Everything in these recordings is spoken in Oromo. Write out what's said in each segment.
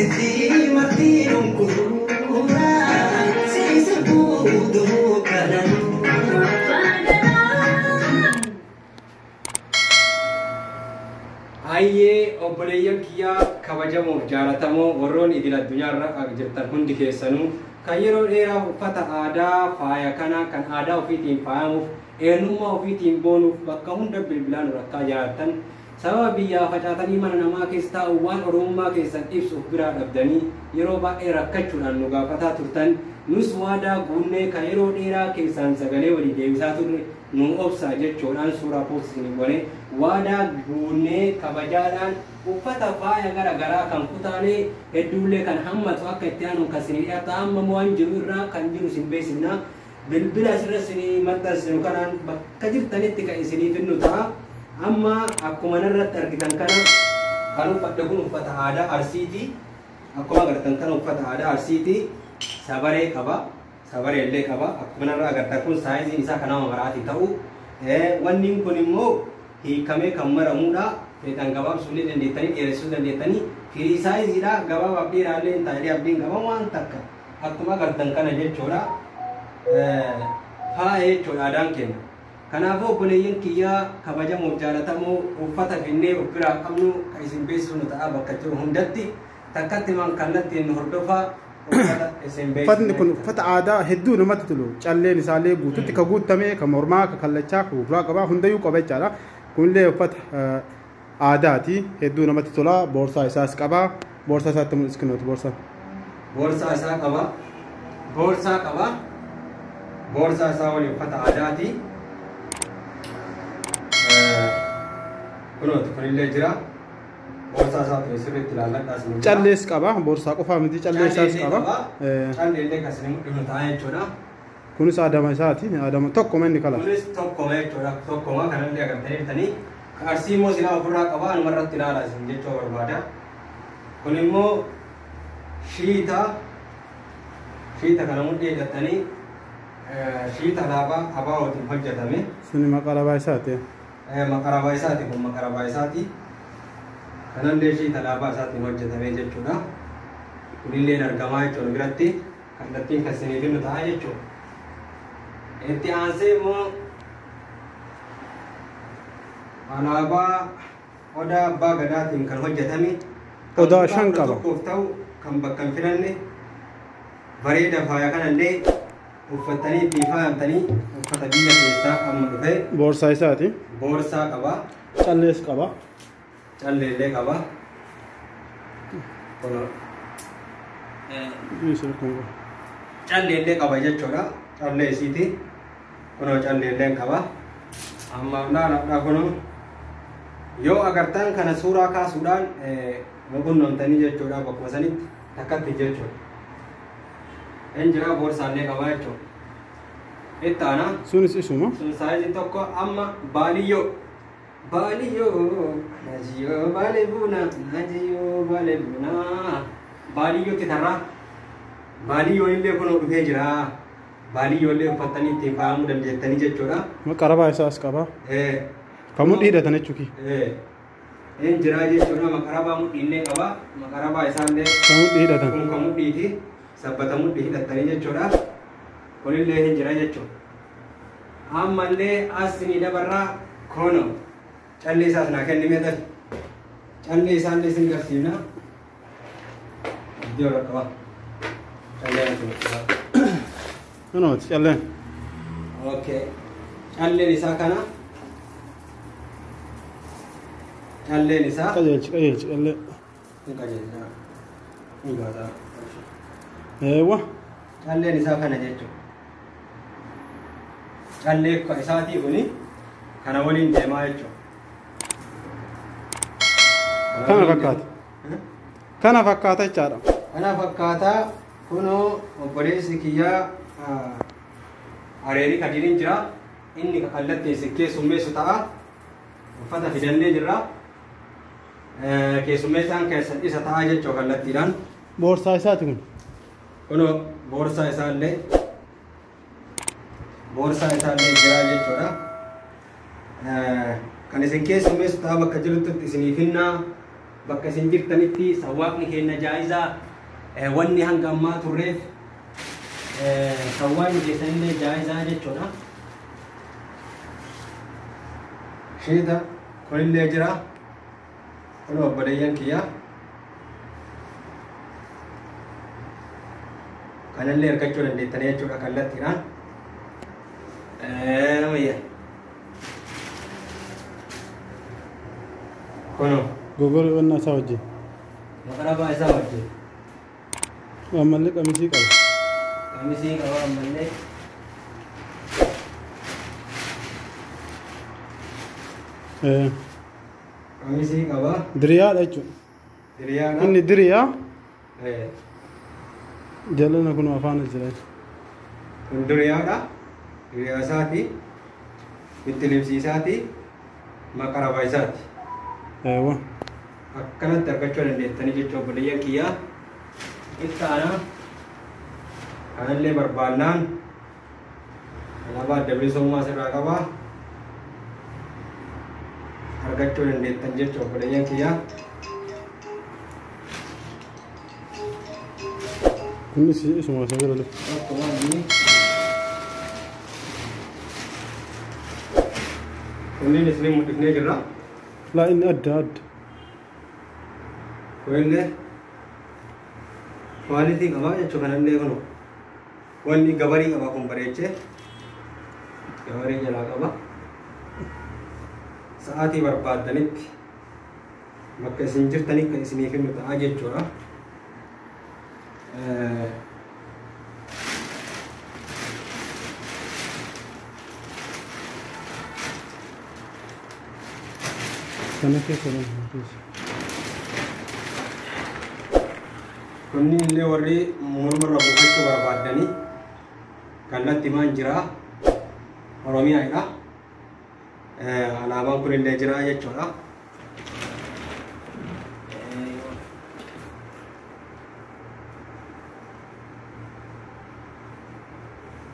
Sitti martinuun kunuuna siisa buuduu kananuuna. Ayyee obboleeyyan kiyyaa kabajamoof jaalatamoo warroon idil addunyaarra jirtan hundi keessanuu kan yeroo dheeraa uffata aadaa faaya kana kan aadaa ofiitiin faayamuuf eenyummaa ofiitiin boonuuf bakka hunda bilbilaan rakkaa jiraattan sababa biyyaa facaatanii mana namaa keessa taa'u waan oromummaa keessan ibsuuf biraa dhabdanii yeroo baay'ee rakkachuudhaan nu gaafataa turtan nus waadaa guunnee kan yeroo dheeraa keessaan sagalee walii deebisaa turre nu obsaa jechuudhaan suuraa poostii goone waadaa guunnee kabajaadhaan uffata faaya gara garaa kan kutaalee hedduullee kan hammatu akka itti aanu kan isinii dhiyaatu amma waan jiru irraa kan jiru isin beeksifna. Bilbila asirra isinii maxxansinu kanaan bakka jirtanitti kan isinii finnu ta'a. Amma akkuma narratti argitan kana kan uffadhe kun uffata aadaa Arsiiti. Akkuma agartan kana uffata aadaa Arsiiti. Sabaree qaba. Sabaree illee qaba. Akkuma narra agartan kun saayiziin isaa kan nama maraati ta'u. Wanni kun immoo hiikamee kan maramudha. Feetan gabaabsuu illee dandeettanii dheeressuu dandeettanii firii saayiziidha. Gabaabaaf dheeraa illee hin taa'ee abdiin qaba waan takka. Akkuma agartan kana jechuudha. Faaya jechuudha aadaan keenya. Kanaafuu obboleeyyan kiyyaa kabajamoof jaalatamoo uffata finnee of biraa qabnu kan isin beeksisnu ta'a bakka jiru hundatti takkatti man kallattiin nu hordofaa uffata isin beeksisnu. Uffatni kun uffata aadaa hedduu namatti tolu. Calleen isaallee guututti ka guutame, ka mormaa, ka kallachaa, ka gurraa qabaa hundayyuu qaba jechaadha. Kunillee uffata aadaati. Hedduu namatti tola. Boorsaa isaas qaba. Boorsaa isaatti mul'iskunooti boorsaa. Boorsaa isaa qaba. Boorsaa qaba. Boorsaa isaa waliin uffata aadaati. Kunooti kunillee jira. Boorsaa isaa ture sirriitti ilaalladhaa isin jira. Callees qaba. Boorsaa qofaa miti callee isaas qaba. Calleellee kan isin mul'ifnu ta'a jechuudha. Kunis aadama isaati. Aadama tokkuma inni kala. Kunis tokkuma jechuudha. Tokkuma kanallee agartanii jirtanii. Arsii immoo silaa ofirraa qaba anumarratti ilaalaa isin jechuu barbaada. Kun immoo shiita shiita kana mudhii hidhatanii shiita alaabaa abaa'ootiin hojjetame. Suni maqarabaa isaati. Maqarabaa isaati kun maqarabaa isaati. Kanallee shiita alaabaa isaatiin hojjetame jechuudha. Kunillee argamaa jechuudha biratti kallattiin kan isinii kennu ta'a jechuudha. Itti aansee immoo alaabaa odaa abbaa gadaatiin kan hojjetame. Odaa shan qaba. Tokkoof ta'u kan bakka hin filanne bareeda faaya kanallee uffatanii ittiin faayamtanii uffata biyya keessaa amma dhufe. Boorsaa isaati. Boorsaa qaba. Callees qaba. Calleellee qaba. Calleellee qaba jechuudha. Callee isiiti. Kunoo calleelleen qaba. Amma laaladha kunoo yoo agartan kana suuraa kaasuudhaan nu qunnamtanii jechuudha bakkuma sanitti takkatti jechuudha. Inni jira boorsaallee qaba jechuudha. Itti aanaa. Sunis isuma. Sun saayiziin tokko amma baaliyyoo. Baaliyyoo najiyyoo baalee buuna najiyyoo baalee buuna. Baaliyyootti tarraa. Baaliyyoon illee kunoo dhufee jira. Baaliyyoo illee uffattanii ittiin faayamuu dandeettanii jechuudha. Maqarabaa isaas qaba. Kan mudhii hidhatan jechuuki. Inni jira jechuudha. Maqarabaa mudhii illee qaba. Maqarabaa isaallee. Kan mudhii hidhatan. Kun kan mudhiiti. Sabbata mudhii hidhattanii jechuudha. Kunillee hin jira jechuudha. Ammallee as ni dabarraa kono. Callee isaas naa kenni meetan. Callee isaallee isin garsiifna. Iddoo rakkaba. Callee natti mul'isa. Kunooti calleen. Okay. Calleen isaa kana. Calleen isaa. Qajeelchi qajeelchi callee. Ni qajeelcha. Ni baata. Eewwa. Calleen isaa kana jechuudha. Callee isaatii kuni kana waliin deemaa jechuudha. Kana fakkaata. Kana fakkaata jechaadha. Kana fakkaataa kunoo obboleessi kiyyaa areerii kadiiriin jira. Inni kallattiin isin keessummeessu ta'a. Uffata fidannee jirra. Keessummeessaan keessan isa ta'a jechuu kallattiidhaan. Boorsaa isaati kun. Kunoo boorsaa isaallee boorsaa isaallee jira jechuudha. Kan isin keessummeessu ta'a bakka jirutti isiniif hinnaa. Bakka isin jirtanitti sawwaaqni keenya jaayizaa wanni hanga ammaa turreef sawwaaqni keessanillee jaayizaa jechuudha. Sheeta kunillee jira. Kun obboleeyyan kiyya. Kanallee argachuu dandeettanii jechuudha kallattiidhaan. Namayya. Kunoo. Gogorri onnaa isaa wajjin. Maqarabaa isaa wajjin. Ammallee qamisii qaba. Qamisii qaba ammallee. Qamisii qaba. Diriyaadha jechuudha. Diriyaadha. Inni diriyaa. Jalana kun afaan jira. Kun diriyaadha. Diriyaa isaati. Bittilimsii isaati. Maqarabaa isaati. Eewwa. Akkanatti argachuu dandeettanii jechuudha obboleeyyan kiyyaa. Itti aanaa kanallee barbaannaan alaabaa adda bilisummaa asirraa qabaa. Argachuu dandeettan jechuudha obboleeyyan kiyyaa. Kunis isuma isa bira dhufu. Akkuma inni kunneen isinii mul'ifnee jirra. Laa inni adda adda. Kunillee kwaalitii qabaa jechuudha kanallee kunu wanni gabarii qaba kun bareechee gabarii jalaa qaba. Sa'aatii barbaaddanitti bakka isin jirtanii kan isiniif kennu ta'a jechuudha. Kana keessa dha. Kunniin illee warri mormarra buufachuu barbaaddanii kallattii maan jira Oromiyaadha. Alaabaan kun illee jira jechuudha.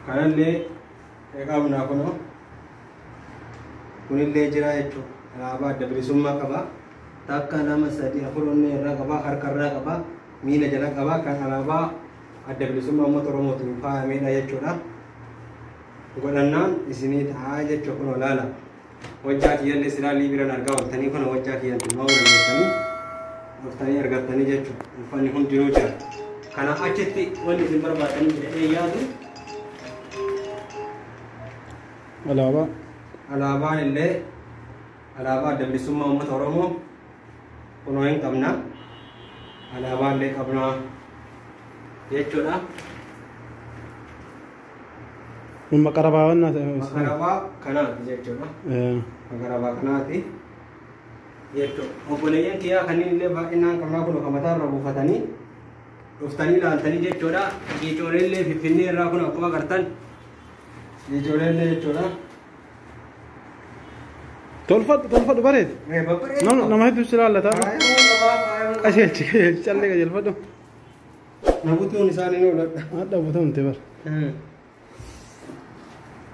Kanallee qabnaa kunoo kunillee jira jechuudha. Alaabaa adda bilisummaa qaba. Takka lama sadii afur onnee irraa qaba harka irraa qaba miila jala qaba kan alaabaa adda bilisummaa uummata Oromootiin faayamedha jechuudha. Godhannaan isinii ta'a jechuudha kun olaala. Wajjaa kiyyallee silaa liibiraan argaa ooltanii kun wajjaa kiyyan tilmaamuu dandeessanii dhuftanii argattanii jechuudha. Uffanni hundinuu jira. Kana achitti wanni isin barbaadanii jedhee yaadu. Alaabaa. Alaabaan illee alaabaa adda bilisummaa uummata Oromoo kunoo hin qabna. Alaabaa illee qabna jechuudha. Kun maqarabaa waan Maqarabaa kanaati jechuudha. Maqarabaa kanaati jechuudha. Obboleeyyan kiyyaa kanneen illee baay'inaan qabnaa kun kan mataarra buufatanii dhuftanii ilaaltanii jechuudha. Qiicoolee illee Finfinnee irraa kun akkuma agartan qiicoolee illee jechuudha. Tolfadhu tolfadhu bareedi. Nama hedduu si ilaallata. Qajeelchi qajeelchi callee qajeelfadhu. Nabutuun isaanii ni oladha. Hadha butamte bar.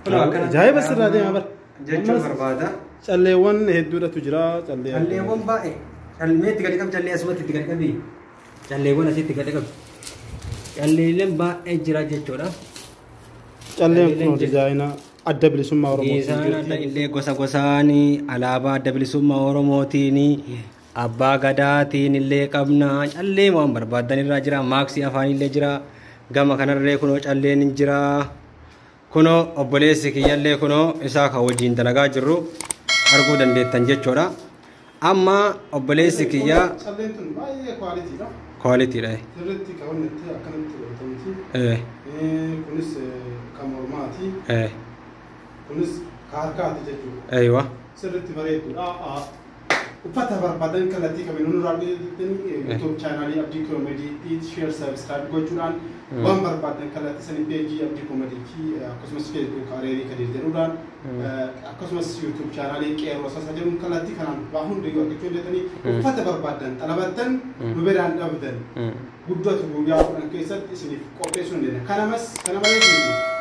Ajaa'iba sirraa deema bar. Jechuun barbaada. Calleewwan hedduudhatu jira. Calleewwan baay'ee. Callee itti gadi qabi callee asumatti itti gadi qabi. Calleewwan asitti gadi qabi. Calleewwan baay'ee jira jechuudha. Calleen kun diizaayinaa adda bilisummaa Oromootiin. Diizaayinaa illee gosa gosaan alaabaa adda bilisummaa Oromootiin abbaa gadaatiin illee qabna. Callee waan barbaadan irraa jira. Maaksii afaan illee jira. Gama kanarree kunoo calleen hin jira. Kunoo obboleessi kiyyallee kunoo isaa kan wajjin dalagaa jirru arguu dandeettan jechuudha. Amma obboleessi kiyyaa. Calleen tun baay'ee kwaalitiidha. Kwaalitiidha. Sirriitti kaawwannetti akkanatti godhatamti. Kunis kan mormaati. Kunis kan harkaati jechuudha. Eeywa. Sirriitti bareedudha. Uffata barbaadan kallattii kamiin nurraa argatanii YouTube chaanaalii Abdii Koomedii share subscribe gochuudhaan waan barbaadan kallattii sanii peejii Abdii Koomedii fi akkasumas Facebook Areerii Kadir jedhuudhaan akkasumas YouTube chaanaalii Qeerroo Sasa jedhuun kallattii kanaan waa hundayyuu argachuu dandeettanii uffata barbaadan xalabattan nu biraan dhabdan guddatu guyyaa 10 keessatti isiniif qopheessuu dandeenya. Kana malees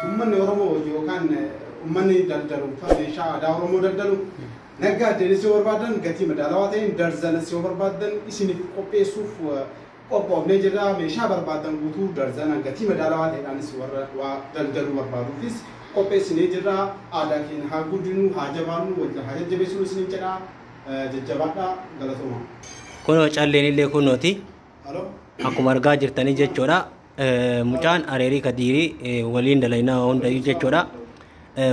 uummanni Oromoo yookaan uummanni daldalu meeshaa aadaa Oromoo daldalu Naggaadeenis yoo barbaadan gatii madaalawaa ta'een darzanas yoo barbaadan isiniif qopheessuuf qophoofnee jirra. Meeshaa barbaadan guutuu darzana gatii madaalawaa ta'eedhaanis warra waa daldaluu barbaaduufis qopheessinee jirra. Aadaa keenya haa guddinu, haa jabaannu, wal haa jajjabeessinu isiniin jedha. Jajjabaadhaa, galatooma. Kunoo calleen illee kunooti. Aloo. Akkuma argaa jirtanii jechuudha. Mucaan Areerii Kadiirii waliin dalaynaa hundayyuu jechuudha.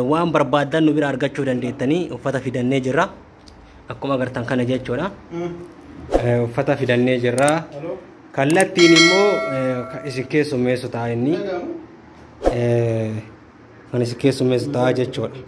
Waan barbaaddan nu bira argachuu dandeettanii uffata fidannee jirra. Akkuma agartan kana jechuudha. Uffata fidannee jirra. Aloo. Kallattiin immoo isin keessummeessu ta'a inni. Dhaga'amu? Kan isin keessummeessu ta'a jechuudha.